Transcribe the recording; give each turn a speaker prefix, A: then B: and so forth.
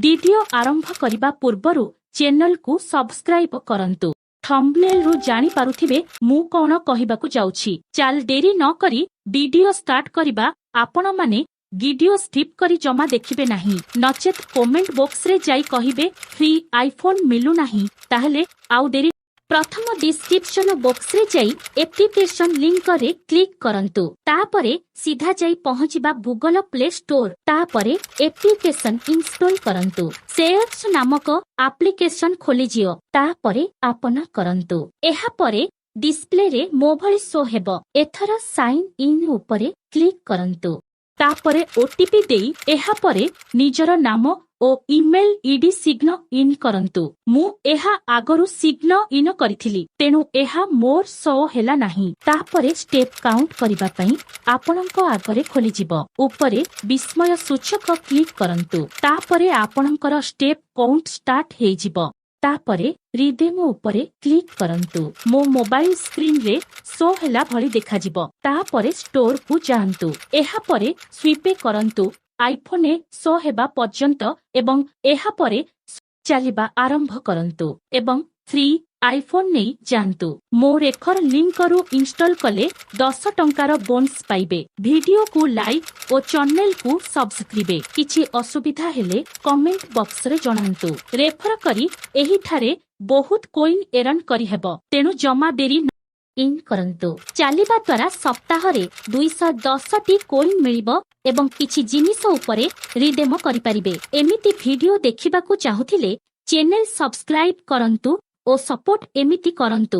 A: Video ଆରମ୍ଭ କରିବା ପୂର୍ବରୁ ଚ୍ୟାନେଲକୁ ସବସ୍କ୍ରାଇବ କରନ୍ତୁ। ଥମ୍ବନେଲରୁ ଜାଣିପାରୁଥିବେ ମୁଁ କଣ କହିବାକୁ ଯାଉଛି। ଚାଲ, ଡେରି ନ କରି ଭିଡିଓ ଷ୍ଟାର୍ଟ କରିବା। ଆପଣମାନେ ଭିଡିଓ ସ୍କିପ୍ କରି ଜମା ଦେଖିବେ ନାହିଁ, ନଚେତ୍ କମେଣ୍ଟ ବକ୍ସରେ ଯାଇ କହିବେ ଫ୍ରି ଆଇଫୋନ୍ ମିଳୁନାହିଁ। ତାହେଲେ ଆଉ ଡେରି, ପ୍ରଥମ ଡିସ୍କ୍ରିପସନ ବକ୍ସରେ ଯାଇ ଆପ୍ଲିକେସନ ଲିଙ୍କରେ କ୍ଲିକ୍ କରନ୍ତୁ। ତାପରେ ସିଧା ଯାଇ ପହଞ୍ଚିବା ଗୁଗଲ ପ୍ଲେ ଷ୍ଟୋର। ତାପରେ ଆପ୍ଲିକେସନ ଇନଷ୍ଟଲ କରନ୍ତୁ। ସେୟାର୍ସ ନାମକ ଆପ୍ଲିକେସନ ଖୋଲିଯିବ। ତାପରେ ଓପନ କରନ୍ତୁ। ଏହାପରେ ଡିସପ୍ଲେରେ ମୋ ଭଳି ଶୋ ହେବ। ଏଥର ସାଇନ୍ ଇନ୍ ଉପରେ କ୍ଲିକ୍ କରନ୍ତୁ। ତାପରେ ଓଟିପି ଦେଇ ଏହାପରେ ନିଜର ନାମ ଓ ଇମେଲ ଆଇଡି ସାଇନ୍ ଇନ୍ କରନ୍ତୁ। ମୁଁ ଏହା ଆଗରୁ ସାଇନ୍ ଇନ୍ କରିଥିଲି, ତେଣୁ ଏହା ମୋର ଶୋ ହେଲା ନାହିଁ। ତାପରେ ଷ୍ଟେପ୍ କାଉଣ୍ଟ କରିବା ପାଇଁ ଆପଣଙ୍କ ଆଗରେ ଖୋଲିଯିବ। ଉପରେ ବିସ୍ମୟ ସୂଚକ କ୍ଲିକ୍ କରନ୍ତୁ। ତାପରେ ଆପଣଙ୍କର ଷ୍ଟେପ୍ କାଉଣ୍ଟ ଷ୍ଟାର୍ଟ ହେଇଯିବ। ତାପରେ ରିଡିମ୍ ଉପରେ କ୍ଲିକ୍ କରନ୍ତୁ। ମୋ ମୋବାଇଲ ସ୍କ୍ରିନରେ ଶୋ ହେଲା ଭଳି ଦେଖାଯିବ। ତାପରେ ଷ୍ଟୋରକୁ ଯାଆନ୍ତୁ। ଏହାପରେ ସ୍ୱିପେ କରନ୍ତୁ ଆଇଫୋନରେ ଶୋ ହେବା ପର୍ଯ୍ୟନ୍ତ ଏବଂ ଏହାପରେ ଚାଲିବା ଆରମ୍ଭ କରନ୍ତୁ ଏବଂ ଫ୍ରି ଆଇଫୋନ୍ ନେଇ ଯାଆନ୍ତୁ। ମୋ ରେଫର ଲିଙ୍କରୁ ଇନଷ୍ଟଲ କଲେ 10 ଟଙ୍କାର ବୋନସ୍ ପାଇବେ। ଭିଡିଓକୁ ଲାଇକ୍ ଓ ଚ୍ୟାନେଲକୁ ସବସ୍କ୍ରାଇବ। କିଛି ଅସୁବିଧା ହେଲେ କମେଣ୍ଟ ବକ୍ସରେ ଜଣାନ୍ତୁ। ରେଫର କରି ଏହିଠାରେ ବହୁତ କୋଇନ୍ ଏରନ୍ କରିହେବ। ତେଣୁ ଜମା ଡେରି ଇନ୍ କରନ୍ତୁ। ଚାଲିବା ଦ୍ୱାରା ସପ୍ତାହରେ 210ଟି କୋଇନ୍ ମିଳିବ ଏବଂ କିଛି ଜିନିଷ ଉପରେ ରିଡିମ କରିପାରିବେ। ଏମିତି ଭିଡିଓ ଦେଖିବାକୁ ଚାହୁଁଥିଲେ ଚ୍ୟାନେଲ ସବସ୍କ୍ରାଇବ କରନ୍ତୁ ଓ ସପୋର୍ଟ ଏମିତି କରନ୍ତୁ।